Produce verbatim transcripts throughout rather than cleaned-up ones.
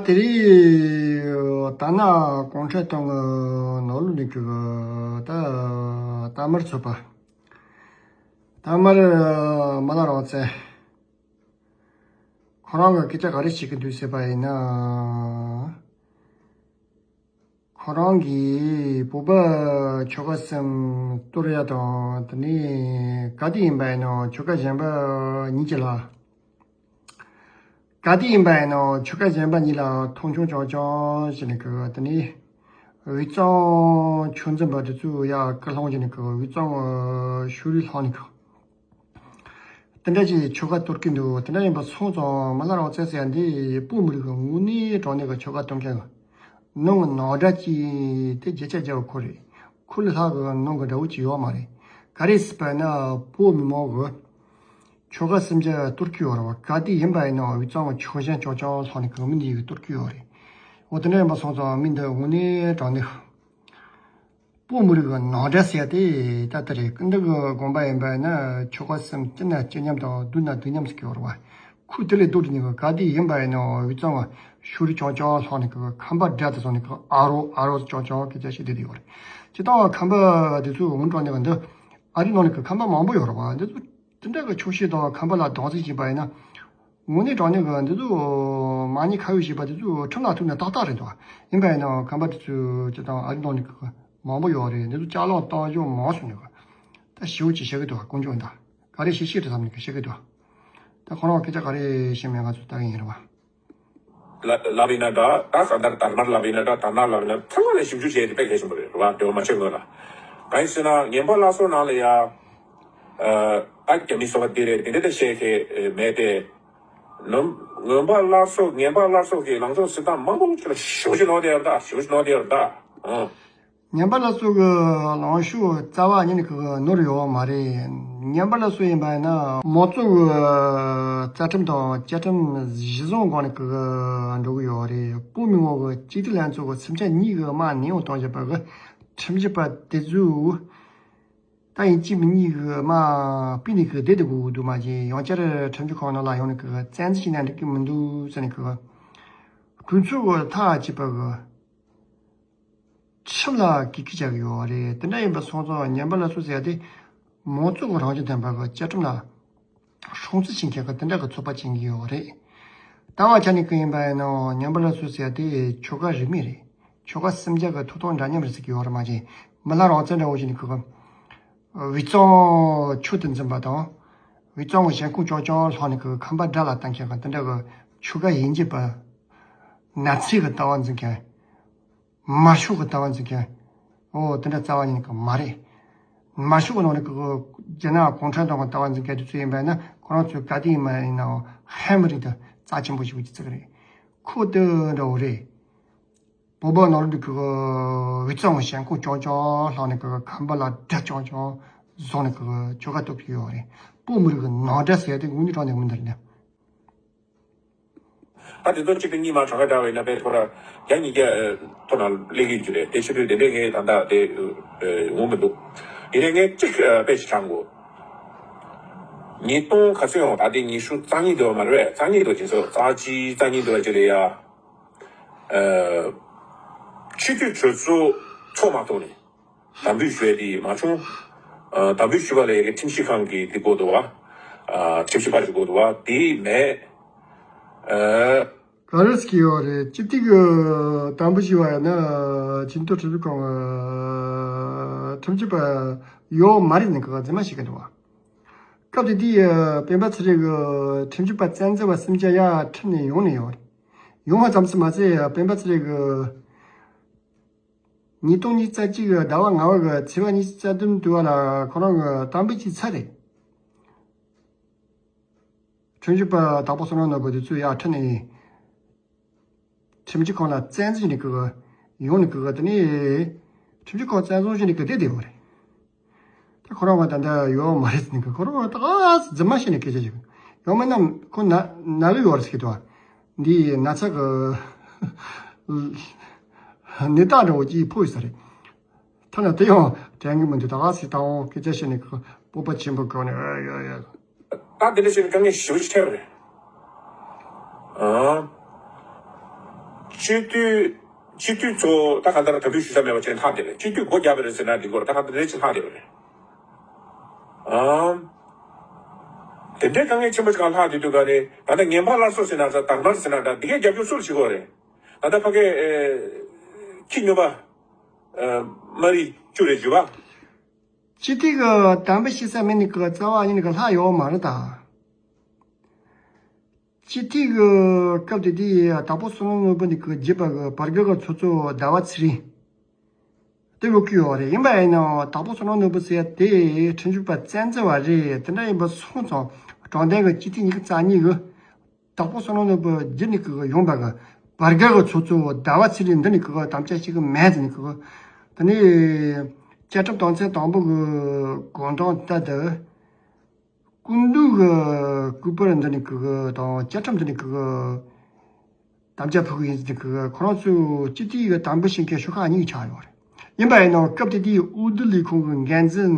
དེ་རིང་ད་ནང་གུང་ཁྲན་ཏང་གི་ནང་ལོགས་ནས་ཀྱི་ད་ད་མར་ཚོགས་པ། ད་མར་མི་ལ་རང་བཙན། ཁོ་རང་གི་སྐད་ཆ་ག་རེ་བཤད་ཀྱི་འདུག་ཟེར་བ་ཡིན་ན། ཁོ་རང་གིས་བོད་པ་ཆོལ་ཁ་གསུམ་གཏོར་ཡ་དང་དེ་ནས་ག་དུས་ཡིན་པ་ཡིན་ནའང་ཆོལ་ཁ་གཞན་པ་གཉིས་ཀྱི་ལ། ག་དུས་ཡིན་པ་ཡིན་ནའང་ཆོལ་ཁ་གཞན་པ་གཉིས་ལ་མཐོང་ཆུང་རྐྱང་རྐྱང་བྱས་ནས་ཀྱི་དེ་ནས་དབུས་གཙང་ཆོས་འཛིན་པ་དེ་ཚོ་ཡར་སྐུལ་སློང་བྱས་ནས་ཀྱི་དབུས་གཙང་ཕྱོགས་རིས་ལྷག་ནས་ཀྱི། དེ་འདྲ་ཅིག་ཆོལ་ཁ་གཏོར་གྱི་འདུག་དེ་འདྲ་ཡིན་པ་སོང་ཙང་མི་ལ་རང་བཙན་ཟེར་ཡ་འདི་བོད་མི་རིགས་ཀྱི་དངོས་གནས་དྲང་གནས་ཀྱི་ཆོལ་ཁ་གཏོར་མཁན་གྱི་ནང་གི་ནང་དགྲ་ཅིག་དེ་བརྒྱ་ཆ་བརྒྱ་པ་ཁོ་རེད། ཁོ་ལས་ལྷག་གི་ནང་གི་དགྲ་བོ་ཅིག་ཡོད་མ་རེད། ག་རེ་ཟེར་བ་ན་བོད་མི་མང་གི་ཆོལ་ཁ་སུམ་ཆ་གཏོར་གྱི་ཡོད་རེད་བ། ག་དུས་ཡིན་པ་ཡིན་ནའང་དབུས་གཙང་གི་ཆོལ་ཁ་གཞན་རྐྱང་རྐྱང་ལྷག་ནས་གི་མི་འདི་ཡིས་གཏོར་གྱི་ཡོད་རེད། འོ་དེ་འདྲ་ཡིན་པ་སོང་ཙང་མི་འདི་དངོས་གནས་དྲང་གནས། བོད་མི་རིགས་ཀྱི་ནང་དགྲ་ཟེར་ཡ་དེ་ད་ལྟ་རེད། ཀུན་ཏུ་གི་དགོངས་པ་ཡིན་པ་ཡིན་ན་ཆོལ་ཁ་གསུམ་སྐྱིད་ན་སྐྱིད་མཉམ་དང་སྡུག་ན་སྡུག་མཉམ་ཟེར་གྱི་ཡོད་རེད་བ། ཁོས་དེ་ལས་ལྡོག་སྟེ་ནི་ག་དུས་ཡིན་པ་ཡིན་ནའང་དབུས་གཙང་གི་ཕྱོགས་རིས་རྐྱང་རྐྱང་ལྷག་ནས་གི་ཁམས་པ་དགྲ་དེ་ཚོ་ནི་གི་ཨ་རོ་ཨ་རོ་རྐྱང་རྐྱང་སྐད་ཆ་བཤད་བསྡད་ཡོད་རེད། སྤྱིར་བཏང་བ་ཁམས་པ་དེ་ཚོ་ངོ་སྤྲོད་ནས་གི་འདི་ཨ་རིའི་ནང་ནས་གི་ཁམས་པ་མང་པོ་ཡོད་རེད་བ། འདི་ཚོ་དེ་འདྲ་གི་ཆོག་ཤེས་དང་ཁམས་པ་ལ་སྡང་ཟིག་བྱས་པ་ཡིན་ན། དངོས་གནས་དྲང་གནས་གི་འདི་ཚོ་མ་ཉེས་ཁ་གཡོགས་བྱས་པ་འདི་ཚོ་ཁྲིམས་ལ་ཐུག་ན་ཏག་ཏག་རེད་འདུག་ཡིན་པ་ཡིན་ནའང་ཁམས་པ་འདི་ཚོ་སྤྱིར་བཏང་ཨ་རི་ནང་ནས་གི་མང་པོ་ཡོད་རེད། འདི་ཚོ་ལྕགས་ལམ་བཏང་ཞོར་མང་སོང་ནས་གི་ད་ཞེ་པོ་ཅིག་བཤད་གི་འདུག་དཀོན་མཆོག་ཡིན་ད། ག་རེ་བཤད་ཤེས་རེད་བསམ་ནས་གི་བཤད་གི་འདུག་ད་ཁོ་རང་སྐད་ཆ་ག་རེ་བཤད་མེད་ང་ཚོ་ལྟ་གི་ཡིན་རེད་བ། ལ་ལབ་ཡིན་ན་འདྲ། ད་ས་དར་དར་མར་ལབ་ཡིན་ན་འདྲ། དར་ནག་ལབ་ཡིན་ན་ཚང་མ་ལ་ཞིབ་འཇུག་བྱས་ཏེ་དཔེ་གལ་ཆེན་པོ་རེད་རེད་བ། དེ་བ་མ་ཆེ་སྔོན་ལ། གང་ཡིན་ཟེར་ན་ངན་པ་སླར་གསོ་ནང་ལ་ཡ། ཨ་རྒྱ་མི་སོགས་པ་འདི་རེད་དེ་འདྲ་དེ་བཤད་མཁན་མེད་དེ། ནམ་ངན་པ་སླར་གསོ་ངན་པ་སླར་གསོ་གི་ལངས་ཕྱོགས་སྲིད་སྟངས་མང་པོ་ཅིག་ལ་ཞིབ་འཇུག་གནང་བསྡད་ཡོད་རེད་ད། ཞིབ་འཇུག་གནང་བསྡད་ཡོད་རེད་ད། ཨང་། ངན་པ་སླར་གསོ་གི་ལངས་ཕྱོགས་རྩ་བ་ཉིད་ནས་གི་ནོར་ཡོད་མ་རེད། ངན་པ་སླར་གསོ་ཡིན་པ་ཡིན་ན་མང་གཙོ་གི་རྩ་ཁྲིམས་དང་བཅའ་ཁྲིམས་གཞི་བཟུང་སྒང་ནས་གི་འགྲོ་གི་ཡོད་རེད། བོད་མི་མང་གི་སྐྱིད་སྡུག་ལྷན་ཚོགས་ཀྱི་སེམས་ཅན་གཉིས་ཀྱི་དམག་ནན་ཡོང་གཏོང་བྱེད་པ་གི་ཁྲིམས་ཞིབ་པ་དེ་ཚོས་ད་ཡིན་གཅིག་མིན་གཉིས་ཀྱི་དམག་སྤུས་ནས་གི་བསྡད་དེ་དགོས་ཀྱི་འདུག་མ་གཞི་ཡང་བསྐྱར་ཁྲིམས་ཞིབ་ཁང་ནང་ལ་ཡོང་ནས་གི་བཙན་འཛུལ་བྱས་ན་འགྲིག་གི་མི་འདུག་ཟེར་ནས་གི་གུས་ཚུལ་གི་ཐག་བཅད་པ་གི་ཁྲིམས་ལ་གུས་བཀུར་བྱ་གི་ཡོད་རེད། དེ་འདྲ་ཡིན་པ་སོང་ཙང་ངན་པ་སླར་གསོ་ཟེར་ཡ་དེ་མང་གཙོ་གི་རང་བཞིན་ལྡན་པ་གི་བཅའ་ཁྲིམས་ལ་སྲུང་བརྩི་བྱེད་མཁན་གི་དེ་འདྲ་གི་ཚོགས་པ་ཅིག་ཡིན་གྱི་ཡོད་རེད། ལྟ་བ་ཆ་ནས་གི་ཡིན་པ་ཡིན་ནའང་ངན་པ་སླར་གསོ་ཟེར་ཡ་དེ་ཆོལ་ཁ་རིས་མེད་རེད། ཆོལ་ཁ་སུམ་བརྒྱ་གི་ཐོབ་ཐང་འདྲ་མཉམ་རེད་ཟེར་གྱི་ཡོད་རེད། མ་གཞི་མི་ལ་རང་བཙན་འདྲ་བོ་ཞིག་ནས་གི་གི་དབུས་གཙང་ཆོས་སུ་འཛིན་པ་དང་། དབུས་གཙང་གི་ཞེན་ཁོག་རྐྱང་རྐྱང་ལྷག་ནས་གི་ཁམས་པ་དགྲ་ལ་བལྟ་མཁན་གི་དེ་འདྲ་གི་ཆོལ་ཁ་དབྱེ་འབྱེད་པ། ནག་ཚལ་གི་ལྟ་བ་འཛིན་མཁན། དམར་ཤོག་གི་ལྟ་བ་འཛིན་མཁན། འོ་དེ་འདྲ་རྩ་བ་ཉིད་ནས་གི་མ་རེད། དམར་ཤོག་གི་ནང་ནས་གི་རྒྱ་ནག་གུང་ཁྲན་ཏང་གི་ལྟ་བ་འཛིན་མཁན་དེ་ཚོ་ཡིན་པ་ཡིན་ན་ཁོ་རང་ཚོའི་ག་དུས་ཡིན་པ་ཡིན་ནའང་ཧན་མི་རིགས་དེ་རྩ་ཆེན་པོ་ཞིག་གི་ཚིག་རེད། ཁོ་དེ་འདྲ་བོ་རེད། བོད་པ་ནང་ལོགས་ཀྱི་དབུས་གཙང་གི་ཞེན་ཁོག་རྐྱང་རྐྱང་ལྷག་ནས་གི་ཁམས་པ་ལ་དགྲ་རྐྱང་རྐྱང་བཟུང་ནས་གི་ཆོལ་ཁ་གཏོར་གྱི་ཡོད་རེད། བོད་མི་རིགས་ཀྱི་ནང་དགྲ་ཟེར་ཡ་དེ་དངོས་གནས་དྲང་གནས་མི་འདུག་རེད་ནས། ད་དེ་ཚོ་གཅིག་དང་གཉིས་མ་གྲངས་ཀ་འདྲ་བ་ཡིན་ན་དཔེ་ཐོ་ར་བརྒྱ་ཉིས་བརྒྱ་ཐོ་ན་སླེབས་ཀྱི་ཡོད་རེད། དེ་ཕྱི་དྲོས་དེ་འདྲས་ངས་ད་ལྟ་དེ་ངོ་མི་འདུག་ཡིན་ནའི་ངས་གཅིག་དཔེ་ཞིག་དྲངས་དགོས། ཉིས་སྟོང་ག་ཚོད་ཡོང་ད་དེ་ཉི་ཤུ་རྩ་གཉིས་འདྲ་བ་མ་རེད་པས། རྩ་གཉིས་འདྲ་བ་ཅིག་སོ་རྩ་གཅིག་རྩ་གཉིས་འདྲ་བ་ཅིག་རེད་ཡ། ཨ། སྤྱི་འཐུས་གྲོས་ཚོགས་ཚོགས་མ་ཐུབ་ནས། དམ་འབུལ་ཞུ་ཡ་དེ་མ་བྱུང་། ཨ། དམ་འབུལ་ཞུ་བ་ལ་ཡ་གི་ཁྲིམས་ཞིབ་ཁང་གི་དེ་དགོས་འདུག་བ། ཨ། ཁྲིམས་ཞིབ་པ་ཞིག་དགོས་འདུག་བ། དེ་མེད། ཨ། ག་རེ་ཟེར་གྱི་ཡོད་རེད། སྤྱི་འཐུས་ཀྱི་དམ་འབུལ་ཞུ་བ་ཡིན་ན་ཆེས་མཐོའི་ཁྲིམས་ཞིབ་ཁང་གི་ཁྲིམས་ཞིབ་པ་ཡོད་མ་རེད་ཟེར་ནས་ག་རྫུན་མ་བཤད་ཀྱི་འདུག་བ། སྐབས་དེ་དུས་སྤེན་པ་ཚེ་རིང་གི་ཁྲིམས་ཞིབ་པ་བཙན་འཛུལ་བ་སུམ་ཅུ་ཡར་ཁྲིད་ནས་ཡོང་ནས་ཡོད་རེད། ཡོང་བ་ཙམ་ཞིག་མ་ཟད་སྤེན་པ་ཚེ་རིང་གི་ཉིས་སྟོང་ཉི་ཤུ་རྩ་གཅིག་གི་ཟླ་བ་ལྔ་པ་གི་ཚེས་པ་ཉི་ཤུ་རྩ་བདུན་དུ་བ་ལ་ཁོ་རང་གི་དམ་འབུལ་གྱི་ཚར་རེད། ཁྲིམས་ཞིབ་པ་དྭགས་པོ་བསོད་ནམས་ནོར་བུ་དེ་ཚོ་ཡར་ཁྲིད་ནས་ཁྲིམས་ཞིབ་ཁང་ལ་བཙན་འཛུལ་ནས་གི་ཡོང་ནས་གི་དེ་ནས་ཁྲིམས་ཞིབ་ཁང་བཙན་བཟུང་བྱས་ནས་གི་བསྡད་བསྡད་པ་རེད། ད་ཁོ་རང་ང་ད་ལྟ་ཡོད་མ་རེད་ཟེར་ནས་གི་ཁོ་རང་ད་ག་སེ་རྫུན་མ་བཤད་ནས་སྐད་ཆ་བཤད་གི་ཡོད་མ་ནམ་ཁོ་ན་ན་གི་ཡོད་རེད་ཟེར་གི་འདུག་འདི་ན་ཚ་གི་ནད་རྟགས་འདྲ་བོ་ཅིག་ཕོག་ཡོད་ས་རེད། ཐ་ན་དེ་ཡང་དྲན་གི་མི་འདུག་ད་ག་སེ་ད་འོང་སྐད་ཆ་བཤད་ནས་གི་སྤོབས་པ་ཆེན་པོ་གི་ནས་ཨ་ཡོད་ཡོད། ད་དེ་འདྲ་བྱས་ནས་དཀའ་ངལ་ཞེ་པོ་ཞིག་འཕྲད་པ་རེད། ཨང་། སྤྱི་འཐུས་སྤྱི་འཐུས་ཚོ་ད་ག་འདྲ་དམ་འབུལ་ཞུ་ས་མེད་པ་ཅན་ལྷག་བསྡད་རེད། སྤྱི་འཐུས་སྒོ་རྒྱག་པ་རེད་ཟེར་ན་འགྲིག་གི་རེད། ད་ག་འདྲ་རེད་ཅེས་ལྷག་བསྡད་པ་རེད། ཨང་། དེ་འདྲའི་དཀའ་ངལ་ཆེན་པོ་ཞིག་ལྷག་བསྡད་དུས་ག་རེད། ད་ལྟ་ངན་པ་སླར་གསོ་ཟེར་ན་ཚ་དར་དམར་ཟེར་ན་འདྲ་འདི་གའི་རྒྱབ་སྐྱོར་སུར་བྱེད་དགོས་རེད། ད་ལྟ་ཕ་གའི་ཁྱི་སྨྱོན་པ་མ་རི་བཅུ་རེ་བརྒྱུད་པ། སྤྱི་འཐུས་ཀྱི་དམ་འབུལ་ཞུ་ས་མེད་ནི་གི་རྩ་བ་ཉིད་ནི་གི་ལྷག་ཡོད་མ་རེད་ད། སྤྱི་འཐུས་ཀྱི་སྐབས་དེ་དུས་དྭགས་པོ་བསོད་ནམས་ནོར་བུ་ནི་གི་བརྒྱུད་པ་གི་བར་བརྒལ་གི་ཚོགས་གཙོ་ཟླ་བ་ཚེ་རིང་དེ་ཡོད་ཀྱི་ཡོད་རེད། ཡིན་པ་ཡིན་ནའང་དྭགས་པོ་བསོད་ནམས་ནོར་བུ་ཟེར་ཡ་དེ་ཁྲིམས་ཞིབ་པ་བཙན་འཛུལ་བ་རེད། དེ་འདྲ་ཡིན་པ་སོང་ཙང་དྲང་བདེན་གི་སྤྱི་འཐུས་ཉི་ཤུ་རྩ་གཉིས་གི་དྭགས་པོ་བསོད་ནམས་ནོར་བུ་བརྒྱུད་ནི་གི་ཡོང་པ་གི་བར་བརྒལ་གི་ཚོགས་གཙོ་ཟླ་བ་ཚེ་རིང་འདི་ནི་གི་དམ་བཅའ་ཞིག་གི་མེད་ཟེར་ནི་གི། དེ་ནས་བཅའ་ཁྲིམས་དོན་ཚན་དང་པོ་གི་གོང་དོན་ལྟར་དུ། སྐུ་མདུན་གྱི་སྐུ་པར་འདི་ནི་གི་དང་བཅའ་ཁྲིམས་འདི་ནི་གི་དམ་བཅའ་ཕུལ་གི་ཡིན་ཟེར་ནི་གི་ཁོ་རང་ཚོའི་སྤྱི་འཐུས་ཀྱི་དམ་འབུལ་བྱེད་མཁན་ཤོག་ཁག་གཉིས་ཆགས་ཡོད་རེད། ཡིན་པ་ཡིན་ནའང་སྐབས་དེ་དུས་འོས་བསྡུ་ལས་ཁུངས་ཀྱི་འགན་འཛིན་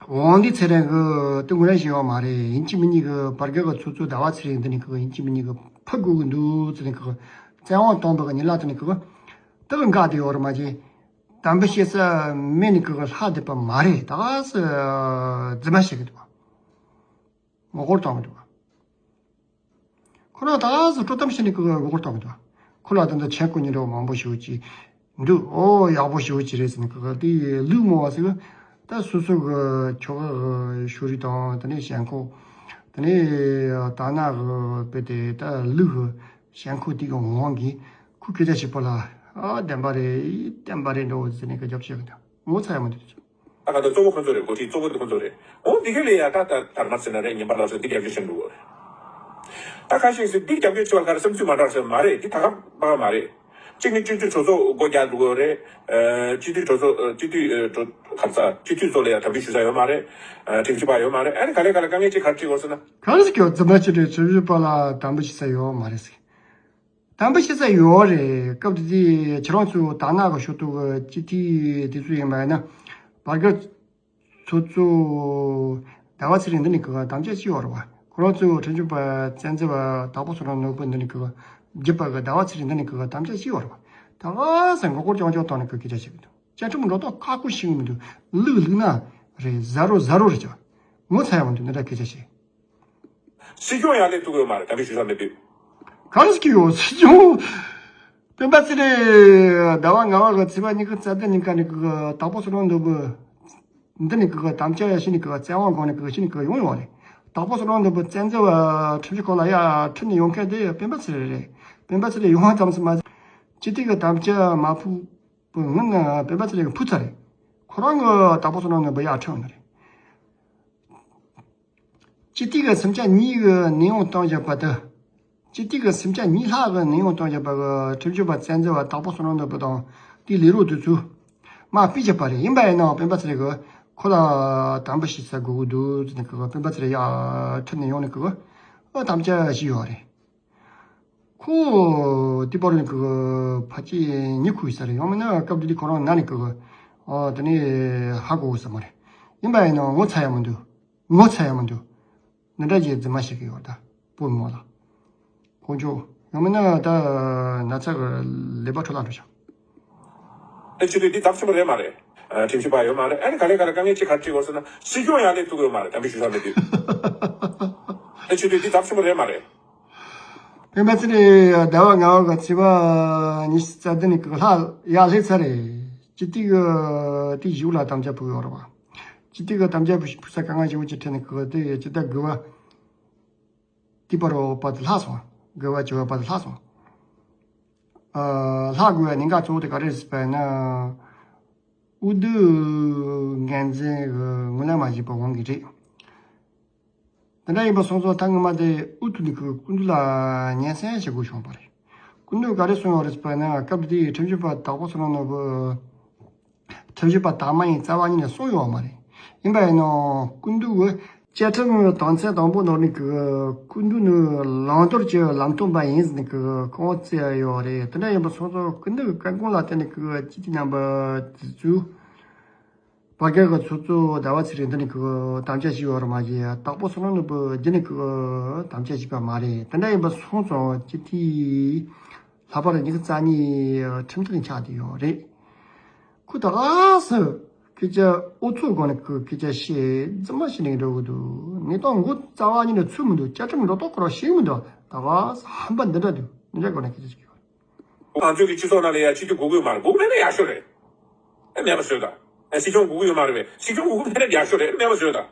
ཝང་ལི་ཚེ་རིང་གིས་དེ་ངོས་ལེན་བྱས་ཡོད་མ་རེད། ཡིན་གཅིག་མིན་གཉིས་ཀྱི་བར་བརྒལ་གྱི་ཚོགས་གཙོ་ཟླ་བ་ཚེ་རིང་འདི་ནི་གི་ཡིན་གཅིག་མིན་གཉིས་ཀྱི་ཕུད་དགོས་ཀྱི་འདུག་ཟེར་ནི་གི་བཙན་དབང་བཏང་བ་གི་ཉིན་ལ་དེ་ནི་གི་དེ་གི་འགག་བསྡད་ཡོད་རེད་མ་གཞི། དམ་འབུལ་བྱེད་ས་མེད་ནི་གི་ལྷག་བསྡད་པ་མ་རེད། ད་ག་སེ་རྫུན་མ་བཤད་གི་འདུག་ངོ་རྒོལ་བཏང་གི་འདུག་ཁོ་རང་ད་ག་སེ་དཀྲོག་གཏམ་བཤད་ནི་གི་ངོ་རྒོལ་བཏང་གི་འདུག་ཁོ་ལ་ད་ལྟ་མཆན་བཀོད་ཉིན་རོ་མང་པོ་ཞིག་ཅིག་འདུག་ཨོ་ཡག་པོ་ཞིག་ཅིག་རེད་ཟེར་ནི་གི་དེ་ལུག་མོ་བ་ཟེར་གི་ད་སོ་སོ་གི་ཁྱོ་ག་གི་ཤོ་རི་དང་དེ་ནས་ཞེན་ཁོག་དེ་ནས་ད་ན་གི་དཔེ་དེ་ད་ལུག་གི་ཞེན་ཁོག་དེ་གི་འོང་གི་ཁུ་སྐད་ཆ་ཞིག་པོ་ལ་ཨ་བདེན་པ་རེད་བདེན་པ་རེད་འགྲོ་ཟེར་ནས་སྐད་ཆ་བཤད་གི་འདུག་ངོ་ཚ་ཡ་མ་འདུག་ད་ག་ད་གཙོ་བོ་ཁོ་ཚོ་རེད། འགོ་ཁྲིད་གཙོ་བོ་དེ་ཁོ་ཚོ་རེད། འོ་འདི་ག་ལས་ཡ་ད་ད་དར་དམར་ཟེར་ན་རེད། ངན་པ་སླར་གསོ་འདི་རྒྱབ་སྐྱོར་བྱེད་འདུག་གོ་ད་ཁ་ཤས་ཟེར་འདི་རྒྱབ་སྐྱོར་བྱེད་པ་ག་རེ་བསམ་ཚུལ་མ་འདྲ་ཟེར་མ་རེད། འདི་ད་ག་པ་མ་རེད། གཅིག་ནི་སྤྱི་འཐུས་གྲོས་ཚོགས་སྒོ་རྒྱག་འདུག་གོ་རེད། སྤྱི་འཐུས་གྲོས་ཚོགས་སྤྱི་འཐུས་ག་རེ་ཟ་སྤྱི་འཐུས་ཚོ་ལ་ཡ་དམ་འབུལ་ཞུ་ས་ཡོད་མ་རེད། ཁྲིམས་ཞིབ་པ་ཡོད་མ་རེད། ཨ་ནི་ག་ལེ་ག་ལེ་དཀའ་ངལ་ཅིག་ག་རེ་འཕྲད་ཡོད་ཟེར་ན། ག་རེ་ཟེར་གྱི་ཡོད་རྫུན་མ་ཅིག་རེད། ཁྲིམས་ཞིབ་པ་ལ་དམ་འབུལ་ཞུ་ས་ཡོད་མ་རེད་ཟེར། དམ་འབུལ་ཞུ་ས་ཡོད་རེད། སྐབས་དེ་དུས་ཁྱེད་རང་ཚོ་དར་ནག་གི་ཤོག་ཐོག་གི་སྤྱི་འཐུས་དེ་ཚོ་ཡིན་པ་ཡིན་ན་བར་བརྒལ་ཚོགས་གཙོ་ཟླ་བ་ཚེ་རིང་འདི་ནི་གི་དམ་བཅའ་ཞིག་ཡོད་རེད་བ། ཁོ་རང་ཚོའི་ཁྲིམས་ཞིབ་པ་བཙན་འཛུལ་བ་དྭགས་པོ་བསོད་ནམས་ནོར་བུ་འདི་ནི་གི་བརྒྱུད་པ་གི་ཟླ་བ་ཚེ་རིང་འདི་ནི་གི་དམ་བཅའ་ཞིག་ཡོད་རེད་བ། ད་ག་སེ་མགོ་སྐོར་རྐྱང་རྐྱང་བཏང་ནས་གི་སྐད་ཆ་བཤད་གི་འདུག་བཅའ་ཁྲིམས་འགྲོ་སྟངས་ཁག་པོ་ཞིག་མི་འདུག་ལུག་ལུག་ན་རེད། ཟ་རོ་ཟ་རོ་རེད་ཀྱང་ངོ་ཚ་ཡ་མི་འདུག་འདི་འདྲ་སྐད་ཆ་བཤད། སྲིད་སྐྱོང་ཡར་སླེབས་ཐུབ་ཀྱི་ཡོད་མ་རེད། དམ་འབུལ་ཞུ་ས་མེད་དུས། ག་རེ་ཟེར་གྱི་ཡོད། སྲིད་སྐྱོང་སྤེན་པ་ཚེ་རིང་ཟླ་བ་ལྔ་པ་གི་ཚེས་པ་ཉི་ཤུ་རྩ་བདུན་ཉིན་ཀ་ནས་གི་དྭགས་པོ་བསོད་ནམས་ནོར་བུ་འདི་ནས་གི་དམ་བཅའ་ཡ་ཤི་ནས་གི་བཙན་དབང་སྒང་ནས་གི་ཤི་ནས་གི་ཡོང་ཡོད་རེད། དྭགས་པོ་བསོད་ནམས་ནོར་བུ་བཙན་འཛུལ་བ་ཁྲིམས་ཞིབ་ཁང་ལ་ཡ་ཁྲིད་ནས་ཡོང་མཁན་དེ་སྤེན་པ་ཚེ་རིང་རེད། སྤེན་པ་ཚེ་རིང་ཡོང་བ་ཙམ་ཟིན་མ་ཟད་སྤྱི་འཐུས་ཀྱི་དམ་བཅའ་མ་ཕུལ་བའི་སྔོན་ན་སྤེན་པ་ཚེ་རིང་གི་ཕུལ་ཚར་རེད། ཁོ་རང་གི་དྭགས་པོ་བསོད་ནམས་ནོར་བུ་ཡ་ཁྲིད་ཡོང་ནི་རེད། སྤྱི་འཐུས་ཀྱི་སེམས་ཅན་གཉིས་ཀྱི་ནད་ཡམས་བཏང་བཞག་པ་དེ། སྤྱི་འཐུས་ཀྱི་སེམས་ཅན་གཉིས་ལྷག་གི་ནད་ཡམས་བཏང་བཞག་པ་གི་ཁྲིམས་ཞིབ་པ་བཙན་འཛུལ་བ་དྭགས་པོ་བསོད་ནམས་ནོར་བུ་དང་དེའི་ལས་རོགས་དེ་ཚོས་མར་ཕུད་བཞག་པ་རེད། ཡིན་པ་ཡིན་ནའང་སྤེན་པ་ཚེ་རིང་གིས་ཁོ་ལ་དམ་པ་ཞིག་ཟ་དགོས་ཀྱི་འདུག་ཟེར་ནས་ཁོ་སྤེན་པ་ཚེ་རིང་ཡར་ཁྲིད་ནས་ཡོང་ནས་ཁོ་ཨ་དམ་བཅའ་ཞིག་ཡོད་རེད། ཁོ་དེ་པར་ནས་ཁོ་ཕལ་ཆེར་ཉི་ཁུག་ས་རེད། ཡང་མིན་ན་སྐབས་དེ་དུས་ཁོ་རང་ན་ནས་ཁོ་ཨ་དེ་ནས་ཧ་གོ་ས་མ་རེད། ཡིན་པ་ཡིན་ནའང་ངོ་ཚ་ཡ་མི་འདུག་ངོ་ཚ་ཡ་མི་འདུག་འདི་འདྲ་ཅིག་རྫུན་མ་བཤད་ཀྱི་ཡོད་ད། བུ་མོ་ལ། དཀོན་མཆོག་ཡང་མིན་ན་ད་ན་ཚ་གི་ལས་པ་འཕྲོ་བརླག་འགྲོ་ཤག་ཨེ་ཆེ་དུས་འདི་ཚབས་ཆེན་པོ་རེད་མ་རེད། ཨ་ཁྲིམས་ཞིབ་པ་ཡོད་མ་རེད། ཨ་ནི་ག་ལེ་ག་ལེ་དཀའ་ངལ་ཅིག་ག་རེ་འཕྲད་ཡོད་ཟེར་ན་སྲིད་སྐྱོང་ཡར་སླེབས་ཐུབ་ཀྱི་ཡོད་མ་རེད། དམ་འབུལ་ཞུ་ས་མེད་དུས། ཨེ་ཆེ་དུས་འདི་ཚབས་ཆེན་པོ་རེད་མ་རེད། སྤེན་པ་ཚེ་རིང་ཟླ་བ་ལྔ་པ་གི་ཚེས་པ་ཉི་ཤུ་རྩ་བདུན་ནས་གི་ལྷག་ཡར་སླེབས་ཚར་རེད། སྤྱི་འཐུས་གི་དེ་བཞུགས་ལ་དམ་བཅའ་ཕུལ་ཡོད་རེད་བ། སྤྱི་འཐུས་གི་དམ་བཅའ་ཕུལ་ས་དཀའ་ངལ་ཞེ་པོ་ཅིག་འཕྲད་ནས་གི་དེ་སྤྱི་ཟླ་དགུ་པ་དེ་བར་བ་དེ་ལྷག་སོང་། དགུ་པ་བཅུ་པ་དེ་ལྷག་སོང་། ཨ་ལྷག་དགོས་པའི་གནད་འགག་གཙོ་བོ་དེ་ག་རེ་རེད་ཟེར་བ་ཡིན་ན། འོས་བསྡུ་འགན་འཛིན་གྱི་ངོས་ལེན་མ་བྱས་པའི་དབང་གིས་རེད། དེ་འདྲ་ཡིན་པ་སོང་ཙང་ད་སྔོན་མ་དེ་འོས་བསྡུ་ནས་ཁོས་སྐུ་མདུན་ལ་སྙན་སེང་བྱེད་དགོས་བྱུང་བ་རེད། སྐུ་མདུན་ག་རེ་གསུངས་ཡོད་རེད་ཟེར་བ་ན་སྐབས་དེའི་ཁྲིམས་ཞིབ་པ་དྭགས་པོ་བསོད་ནམས་ནོར་བུ། ཁྲིམས་ཞིབ་པ་དག་མ་ཡིན་རྩ་བ་ཉིད་ནས་གསུངས་ཡོད་མ་རེད། ཡིན་པ་ཡིན་ནའང་སྐུ་མདུན་གྱིས་བཅའ་ཁྲིམས་དོན་ཚན་དང་པོ་ནང་ནས་ཀྱི་སྐུ་མདུན་ནི་བླང་དོར་གྱི་ལམ་སྟོན་པ་ཡིན་ཟེར་ནས་ཀྱི་ཁུངས་བཙན་ཡོད་རེད། དེ་འདྲ་ཡིན་པ་སོང་ཙང་སྐུ་མདུན་གྱི་བཀའ་དགོངས་ལ་བརྟེན་ནས་ཀྱི་སྤྱི་འཐུས་རྣམ་པ་དེ་ཚོས། བར་བརྒལ་གྱི་ཚོགས་གཙོ་ཟླ་བ་ཚེ་རིང་འདི་ནས་ཀྱི་དམ་བཅའ་ཞིག་ཡོད་རེད་མ་གཞི་དྭགས་པོ་བསོད་ནམས་ནོར་བུ་འདི་ནས་ཀྱི་དམ་བཅའ་ཞིག་པ་མ་རེད། དེ་འདྲ་ཡིན་པ་སོང་ཙང་སྤྱི་འཐུས་ ལྷག་པར་ཉི་ཤུ་རྩ་གཉིས་ཁྲིམས་ཐག་ཆགས་བསྡད་ཡོད་རེད། ཁོ་ད་ག་སེ་སྐད་ཆ་ཨུ་ཚུགས་སྒོ་ནས་ཁོས་སྐད་ཆ་བཤད་རྫུན་མ་བཤད་ནས་འགྲོ་གི་འདུག་ངས་ད་མགོ་རྩ་བ་ཉིད་ནས་ཚོས་མི་འདུག་བཅའ་ཁྲིམས་འགྲོ་སྟངས་ཁོ་རང་ཤེས་མི་འདུག་ད་ག་སེ་ཧམ་པ་འདི་འདྲ་འདུག་འདི་འདྲ་སྒོ་ནས་སྐད་ཆ་བཤད་ཀྱི་ཡོད་རེད། ང་ཚོའི་གི་སྤྱི་ཚོགས་ནང་ལ་ཡ་སྤྱི་འཐུས་དགོས་ཀྱི་མ་རེད། དགོས་མེད་ན་ཡག་ཤོས་རེད། ཨེ་མེད་པ་བཟོས་དང་། ཨེ་སྲིད་སྐྱོང་དགོས་ཀྱི་ཡོད་མ་རེད་པས། སྲིད་སྐྱོང་དགོས་ཀྱི་མེད་ན་ཡག་ཤོས་རེད། ཨེ་མེད་པ་བཟོས་དང་།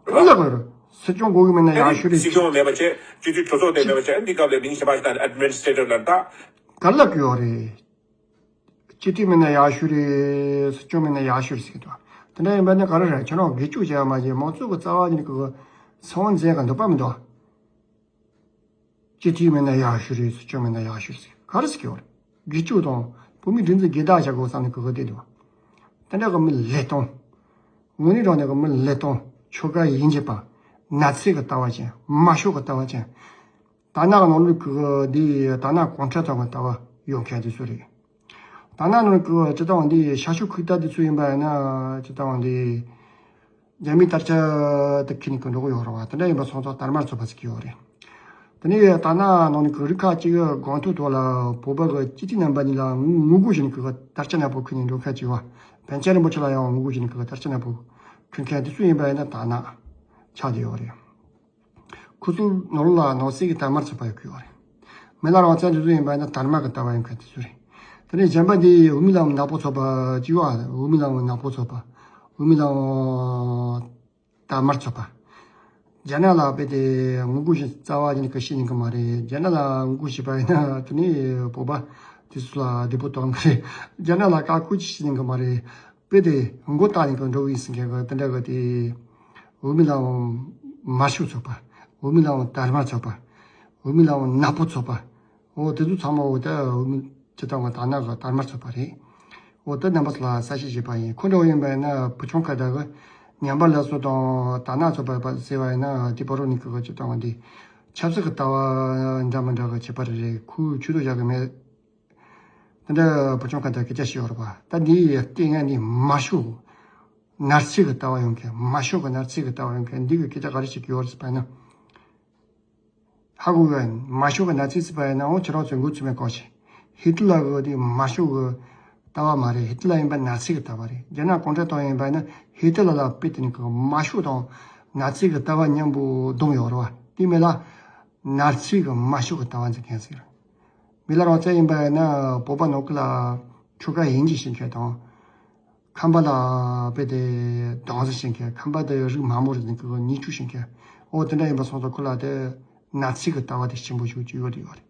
ཨ་ལ་གོ་རེད། སྲིད་སྐྱོང་དགོས་ཀྱི་མེད་ན་ཡག་ཤོས་རེད། སྲིད་སྐྱོང་མེད་པ་བྱས། སྤྱི་འཐུས་གྲོས་ཚོགས་དེ་མེད་པ་བྱས། འདི་སྐབས་ལ་མིང་ཞིག་པ་ཞིག་དང་ཨེཌ་མི་ནི་སི་ཊྲེ་ཊར་ལ་ད། ག་ལབ་ཀྱི་ཡོད་རེད། སྤྱི་འཐུས་མེད་ན་ཡག་ཤོས་རེད། སྲིད་སྐྱོང་མེད་ན་ཡག་ཤོས་རེད་ཟེར་གྱི་འདུག་དེ་འདྲ་ཡིན་པ་ནི་ག་རེ་རེད། ཁྱོད་རང་སྒེར་གཅོད་བྱས་པ་མ་བྱས། མང་ཚོགས་ཀྱི་རྩ་བ་ཉིད་ཀྱི་སྲིད་དབང་འཛིན་ག་འདོད་པ་མི་འདུག་སྤྱི་འཐུས་མེད་ན་ཡག་ཤོས་རེད། སྲིད་སྐྱོང་མེད་ན་ཡག་ཤོས་རེད་ཟེར། ག་རེ་ཟེར་གྱི་ཡོད་རེད། སྒེར་གཅོད་དང་བོད་མིའི་སྒྲིག་འཛུགས་སྒེར་བདག་བྱ་དགོས་བསམ་ནས་གི་གི་བསྡད་འདུག་དེ་འདྲ་གི་མི་ལས་སྟངས། དངོས་གནས་དྲང་གནས་གི་མི་ལས་སྟངས། ཆོལ་ཁ་དབྱེ་འབྱེད་པ། ནག་ཚིག་གི་ལྟ་བ་ཅན། དམར་ཤོག་གི་ལྟ་བ་ཅན། དར་ནག་གི་ནང་ལོགས་གི་འདི་དར་ནག་གོང་ཁྲ་ཐོག་གི་ལྟ་བ་ཡོད་མཁན་དེ་ཚོ་རེད། དར་ནག་ནང་གི་སྤྱི་བཏང་འདི་ཤར་ཕྱོགས་ཁུལ་ལྟ་དེ་ཚོ་ཡིན་པ་ཡིན་ན་སྤྱི་བཏང་འདི། རྒྱ་མིའི་དར་ཆ་དེ་ཁྱེར་ནས་ཀྱི་འགྲོ་གི་ཡོད་རེད་བ། དེ་འདྲ་ཡིན་པ་སོང་ཙང་དར་དམར་ཚོགས་པ་ཟེར་གྱི་ཡོད་རེད། དེ་ནས་དར་ནག་ནང་ནས་ཀྱི་རིགས་ཁག་ཅིག་གི་སྒང་ཐོག་ཐོག་ལ་བོད་པ་གི་སྤྱི་འཐུས་རྣམ་པ་གཉིས་ལ་ངོ་རྒོལ་བྱས་ནས་ཀྱི་དར་ཆ་ནག་པོ་ཁྱེར་ནས་འགྲོ་མཁན་ཅིག་བ། པཎ་ཆེན་རིན་པོ་ཆེ་ལ་ཡང་ངོ་རྒོལ་བྱས་ནས་ཀྱི་དར་ཆ་ནག་པོ་ཁྱེར་མཁན་དེ་ཚོ་ཡིན་པ་ཡིན་ན་དར་ནག་ཆགས་བསྡད་ཡོད་རེད། ཁོ་ཚོའི་ནང་ལོགས་ལ་ནང་གསེས་ཀྱི་དར་དམར་ཚོགས་པ་ཡོད་ཀྱི་ཡོད་རེད། མི་ལ་རང་བཙན་དེ་ཚོ་ཡིན་པ་ཡིན་ན་དར་དམར་གྱི་ལྟ་བ་ཡོད་མཁན་དེ་ཚོ་རེད། དེ་ནས་གཞན་པ་འདི་འོས་མི་ལག་ནག་པོ་ཚོགས་པ་ཅིག་ཡོད་ཨ། འོས་མི་ལག་ནག་པོ་ཚོགས་པ། འོས་མི་ལག་དར་དམར་ཚོགས་པ། རྒྱ་ནག་ལ་དཔེ་དེ་ངོ་རྒོལ་ཞིག་རྩ་བ་ཉིད་ནས་ཀྱི་བྱེད་ཉན་གི་མ་རེད། རྒྱ་ནག་ལ་ངོ་རྒོལ་བྱས་པ་ཡིན་ན་དེ་ནས་བོད་པ་དེ་ཚོ་ལ་བདེ་པོ་གཏོང་གི་རེད། རྒྱ་ནག་ལ་བཀའ་བཀོད་ཅིག་བྱེད་ཉན་གི་མ་རེད། དཔེ་དེ་མགོ་བཏགས་ནས་ཀྱི་འགྲོ་གི་ཡིན་ཟེར་མཁན་གྱི་དེ་འདྲ་གི་དེ། འོས་མི་ལག་དམར་ཤོག་ཚོགས་པ། འོས་མི་ལག་དར་དམར་ཚོགས་པ། འོས་མི་ལག་ནག་པོ་ཚོགས་པ། འོ་དེ་ཚོ་ཚང་མ་འོ་ད་འོས་མི་སྤྱི་བཏང་གི་དར་ནག་གི་དར་དམར་ཚོགས་པ་རེད། འོ་ད་རྣམ་པ་ཚོ་ལ་གསལ་བཤད་བྱས་པ་ཡིན། ཁོ་འདྲ་བོ་ཡིན་པ་ཡིན་ན་བུ་ཆུང་ཁ་བརྡ་གི་ཉམས་པ་སླར་གསོ་དང་དར་ནག་ཚོགས་པ་ཟེར་བ་ཡིན་ན་དེ་བར་རུ་ནི་ཀྱི་སྤྱི་བཏང་གི་འདི་ཆབ་སྲིད་ཀྱི་ལྟ་བ་འདྲ་མི་འདྲ་གི་ཁྱད་པར་རེད། ཁོས་ཆོས་དོ་བཞག་གི་མེད། དེ་འདྲ་བུ་ཆུང་ཁ་བརྡ་སྐད་ཆ་བཤད་ཡོད་རེད་པ། ད་འདི་ཡི་ལྟས་ངན་འདི་དམར་ཤོག་ནག་ཚིག་གི་ལྟ་བ་ཡོད་མཁན། དམར་ཤོག་གི་ནག་ཚིག་གི་ལྟ་བ་ཡོད་མཁན་འདི་གི་སྐད་ཆ་ག་རེ་བཤད་ཀྱི་ཡོད་རེད་ཟེར་བ་ཡིན་ན། ཧ་གོ་གི། དམར་ཤོག་གི་ནག་ཚིག་ཟེར་བ་ཡིན་ན་འོ་ཁྱེད་རང་ཚོས་མགོ་ཚོས་མེད་ཀོ་ཞིག་ཧི་ཏི་ལ་གི་དེ་དམར་ཤོག་གི་ལྟ་བ་མ་རེད། ཧི་ཏི་ལ་ཡིན་པ་ནག་ཚིག་གི་ལྟ་བ་རེད། རྒྱ་ནག་གུང་ཁྲན་ཏང་ཡིན་པ་ཡིན་ན་ཧི་ཏི་ལ་ལ་དཔེ་དེ་ནི་གི་དམར་ཤོག་དང་ནག་ཚིག་གི་ལྟ་བ་མཉམ་པོ་བསྡོམས་ཡོད་རེད་བ། དེ་མིན་ལ་ནག་ཚིག་གི་དམར་ཤོག་གི་ལྟ་བ་འཛིན་མཁན་ཟེར། མི་ལ་རང་བཙན་ཡིན་པ་ཡིན་ན་བོད་པ་ནང་ཁུལ་ལ་ཆོལ་ཁ་དབྱེ་འབྱེད་བྱེད་མཁན་དང་། ཁམས་པ་ལ་དཔེ་དེ་སྡང་ཟ་བྱེད་མཁན། ཁམས་པ་དེ་རིགས་དམའ་མོ་རེད་ཟེར་མཁན་གྱི་ཉེས་ཆད་བྱེད་མཁན། འོ་དེ་འདྲ་ཡིན་པ་སོང་ཙང་ཁོ་ལ་དེ་ནག་ཚིག་གི་ལྟ་བ་དེ་ཆེན་པོ་ཞིག་ཅིག་ཡོད་དེ་ཡོད་རེད།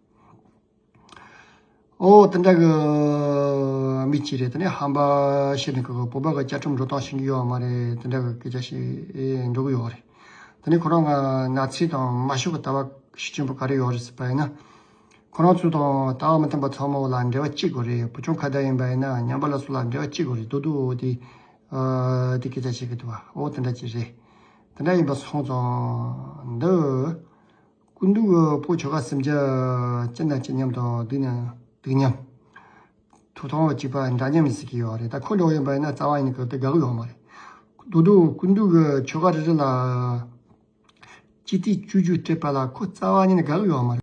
ཨོ་དེ་འདྲ་གི་མི་གཅིག་རེད། དེ་ནས་ཧམ་པ་བཤད་ནས་གི་བོད་པ་གི་བཅའ་ཁྲིམས་འགྲོ་སྟངས་ཤེས་ཀྱི་ཡོད་མ་རེད། དེ་འདྲ་གི་སྐད་ཆ་བཤད་འགྲོ་གི་ཡོད་རེད། དེ་ནས་ཁོ་རང་ང་ནག་ཚིག་དང་དམར་ཤོག་གི་ལྟ་བ་ཤུགས་ཆེན་པོ་ག་རེ་ཡོད་རེད་ཟེར་བ་ཡིན་ན། ཁོ་རང་ཚོ་དང་ལྟ་བ་མི་མཐུན་པ་ཚང་མ་ལ་འབྲེལ་བ་བཅད་དགོས་རེད། བུ་ཆུང་ཁ་བརྡ་ཡིན་པ་ཡིན་ན་ཉམས་པ་སླར་གསོ་ལ་འབྲེལ་བ་བཅད་དགོས་རེད། དོ་དོ་དེ་དེ་སྐད་ཆ་བཤད་གི་འདུག་བ། ཨོ་དེ་འདྲ་ཅིག་རེད། དེ་འདྲ་ཡིན་པ་སོང་ཙང་འདི། སྐུ་མདུན་གྱི་བོད་ཆོལ་ཁ་སེམས་ཅན་སྤྱི་དང་སྤྱི་མཉམ་དང་དུས་མཉམ་དུས་མཉམ། ཐོབ་ཐང་གཅིག་པ་འདྲ་མཉམ་ཡིན་ཟེར་གྱི་ཡོད་རེད། ད་ཁོ་འདྲ་བོ་ཡིན་པ་ཡིན་ན་རྩ་བ་ཡིན་གི་དེ་དགའ་གི་ཡོད་མ་རེད། དོ་དོ་སྐུ་མདུན་གྱི་ཆོལ་ཁ་རེ་རེ་ལ་སྤྱི་འཐུས་བཅུ་བཅུ་སྤྲད་པ་ལ་ཁོ་རྩ་བ་ཉིད་ནས་དགའ་གི་ཡོད་མ་རེད།